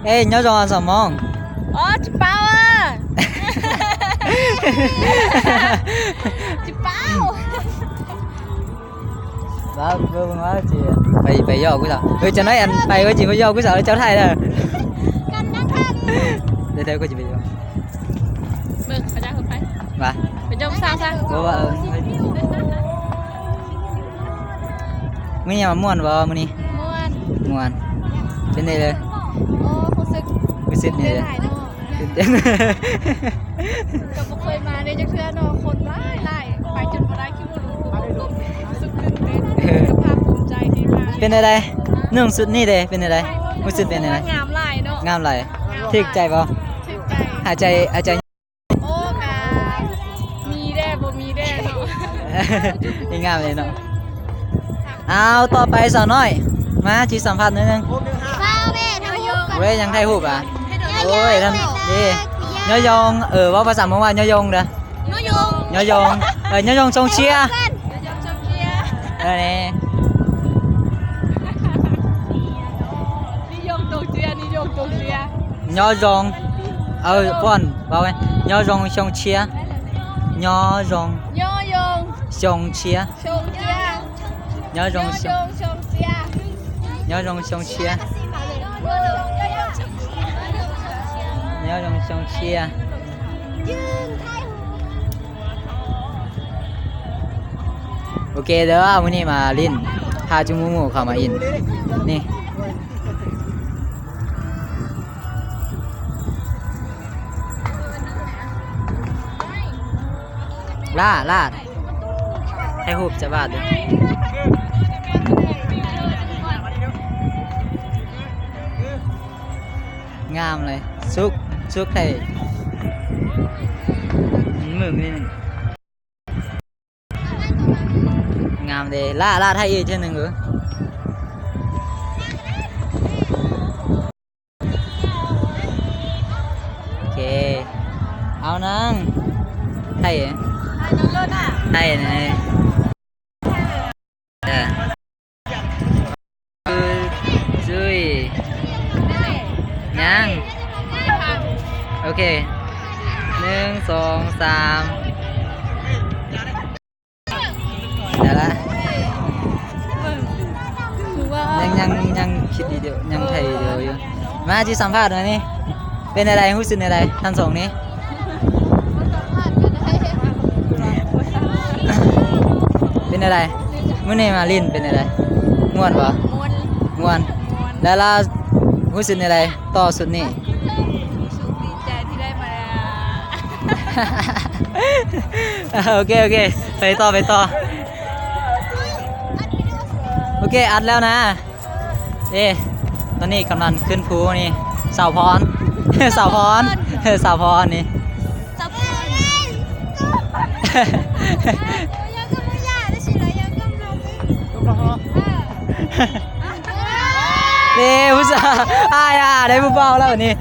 Ê, nhớ dòng ăn sòng mong. Ơ, chị Pao à. Chị Pao. ວ່າເບິ່ງວ່າຊິໄປ ໄປຢອກຜູ້ສາວ. ເອີ ຈັກໜ້ອຍອັນໄປວ່າຊິໄປຢອກຜູ້ສາວເຈົ້າໄທເດີ. ກັນນະທ່ານ. ເດີໆ ກໍຊິໄປຢອກ. ເບິ່ງເຂົາເຈົ້າເຂົ້າໄປ ວ່າ ໄປຢອກຜູ້ສາວຊະ. ບໍ່ວ່າ ເອີ ມື້ນີ້ວ່າມ່ວນບໍ່ມື້ນີ້? ມ່ວນ ມ່ວນ. ເປັນໄດເລີຍ? ໂອ້ ຮູ້ສຶກ ຮູ້ສຶກນີ້ເລີຍ ຕື່ນເຕັ້ນຫຼາຍເນາະ. ຕື່ນເຕັ້ນ ກໍບໍ່ເຄີຍມາເດ້ຈັກເທື່ອເນາະ. ຄົນຫຼາຍໆ ໄປຈົນບໍ່ໄດ້ ຄືບໍ່ຮູ້ ຮູ້ສຶກຕື່ນເຕັ້ນ ເອີ ມີຄວາມພູມໃຈທີ່ມາ. ເປັນໃດໆ? ນຸ່ງຊຸດນີ້ເດ້ ເປັນໃດໆ? ຮູ້ສຶກເປັນໃດ? ງາມຫຼາຍເນາະ. ງາມຫຼາຍ. ຖືກໃຈບໍ່? ຖືກໃຈ. ຫາຍໃຈ ຫາຍໃຈ ໂອ້ ກະມີແດ່ບໍ່ມີແດ່ເນາະ. ງາມເລີຍເນາະ. ເອົາ ຕໍ່ໄປສາວນ້ອຍ ມາຊິສຳພາດໜ້ອຍໜຶ່ງ. ເວີຍ ຍັງຖ່າຍຮູບອ່ະ. ໂອ້ຍ ທ່ານເດ້ ຍອຍົງ. ເອີ ເວົ້າພາສາມົ້ງວ່າ ຍອຍົງເດີ. ຍອຍົງ ຍອຍົງ. ເອີ ຍອຍົງຊົງເຊຍ. ເອີ ແນ່ ຍອຍົງຊົງເຊຍ. ເອີ ຟ້ອນ ເວົ້າໄວ້ ຍອຍົງຊົງເຊຍ. ຍອຍົງ ຍອຍົງ ຊົງເຊຍ. ຍອຍົງ ຍອຍົງຊົງເຊຍ. ຍອຍົງຊົງເຊຍ. ໂອເຄເດີ ມື້ນີ້ມາຫຼິ້ນ ພາຈຸໝູ່ໆເຂົ້າມາຫຼິ້ນ ນີ້. ຫຼ້າ ຫຼ້າ ໃຫ້ຮູບຈະບາດເດີ. ງາມເລີຍ ສຸກ ສຸກແທ້. ມືນີ້ ງາມເດ້. ຫຼ້າ ຫຼ້າ ຖ່າຍອີກເທື່ອໜຶ່ງເອີ. ໂອເຄ ເອົານາງ ໃຫ້ ໃຫ້ນາງໂລດນະ ໃຫ້ນະ. ເອີ ຈຸ້ຍ ຍັງ ໂອເຄ ໜຶ່ງ ສອງ ສາມ. ໄດ້ລະ ຍັງ ຍັງ ຍັງຄິດວິດີໂອ ຍັງຖ່າຍວິດີໂອຢູ່. ມາຊິສຳພາດໜ້ອຍນີ້ ເປັນແນວໃດ ຮູ້ສຶກແນວໃດ ທັງສອງນີ້? ເປັນແນວໃດ ມື້ນີ້ມາຫຼິ້ນເປັນແນວໃດ ມ່ວນບໍ່? ມ່ວນ ມ່ວນ. ແລ້ວລາວຮູ້ສຶກແນວໃດຕໍ່ຊຸດນີ້? ຮູ້ສຶກດີໃຈທີ່ໄດ້ມາ. ໂອເຄ ໂອເຄ ໄປຕໍ່ ໄປຕໍ່. ໂອເຄ ອັດແລ້ວນະ. ເອີ ຕອນນີ້ກຳລັງຂຶ້ນພູນີ້ ສາວພອນ ສາວພອນ ສາວພອນນີ້ ສາວພອນ. ເອີ ຜູ້ສາວ ອ້າຍ ອ້າຍ ໄດ້ຜູ້ບ່າວແລ້ວນີ້.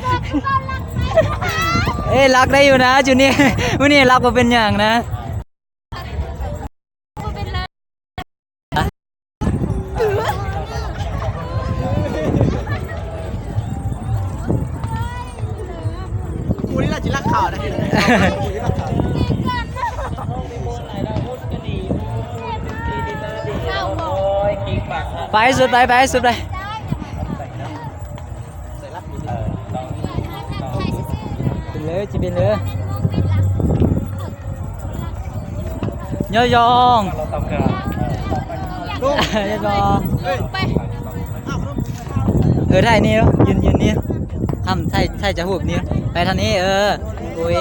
ເອີ ລັກໄດ້ຢູ່ນະ ຈຸນີ້ ມື້ນີ້ລັກບໍ່ເປັນຫຍັງນະ. ກູນີ້ລະຊິລັກເຂົາໄດ໋. ໄປສຸດ ໄປ ໄປສຸດ ໄປ. ເປັນເລີຍ ຊິເປັນເລີຍ. ຍອຍົງ ຍອຍົງ. ເອີ ຖ່າຍນີ້ ຢືນ ຢືນນີ້ ທຳ ຖ່າຍ ຖ່າຍຈາກຮູບນີ້ ໄປທາງນີ້. ເອີ ໂອ້ຍ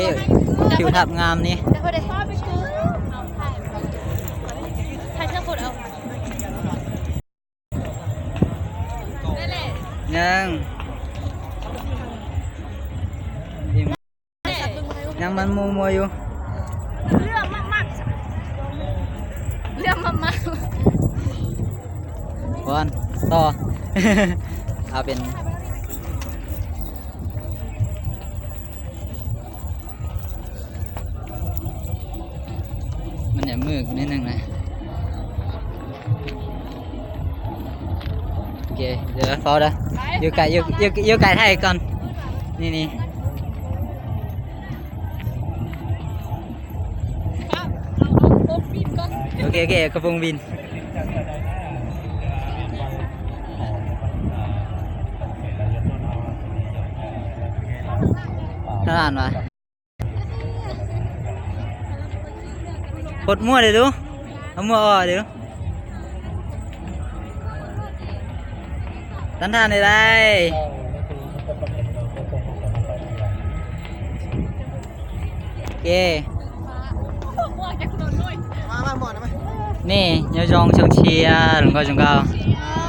ທິວທັດງາມນີ້. ຍັງ ຍັງມັນມົວໆຢູ່ ເລື່ອງມາກໆ ເລື່ອງມາກໆ. ກ່ອນ ຕໍ່ ເອົາເປັນ ມັນຈະມືດໜ້ອຍໜຶ່ງນະ. ໂອເຄ ເດີ ເຝົ້າເດີ ຢູ່ໄກ ຢູ່ ຢູ່ ຢູ່ໄກຖ່າຍກ່ອນ ນີ້ ນີ້ ໂອເຄ ໂອເຄ ກະໂປງບິນ ທະຫານວະ. ປົດໝວກເດ້ດູ ເອົາໝວກອອກເດ້ດູ ຕັນທານໄດ້ໄດ້ ເກ ນີ້ ຍອດຊອງເຊີງເຊຍ ຫຼວງພໍ່ຊົງເກົ້າ.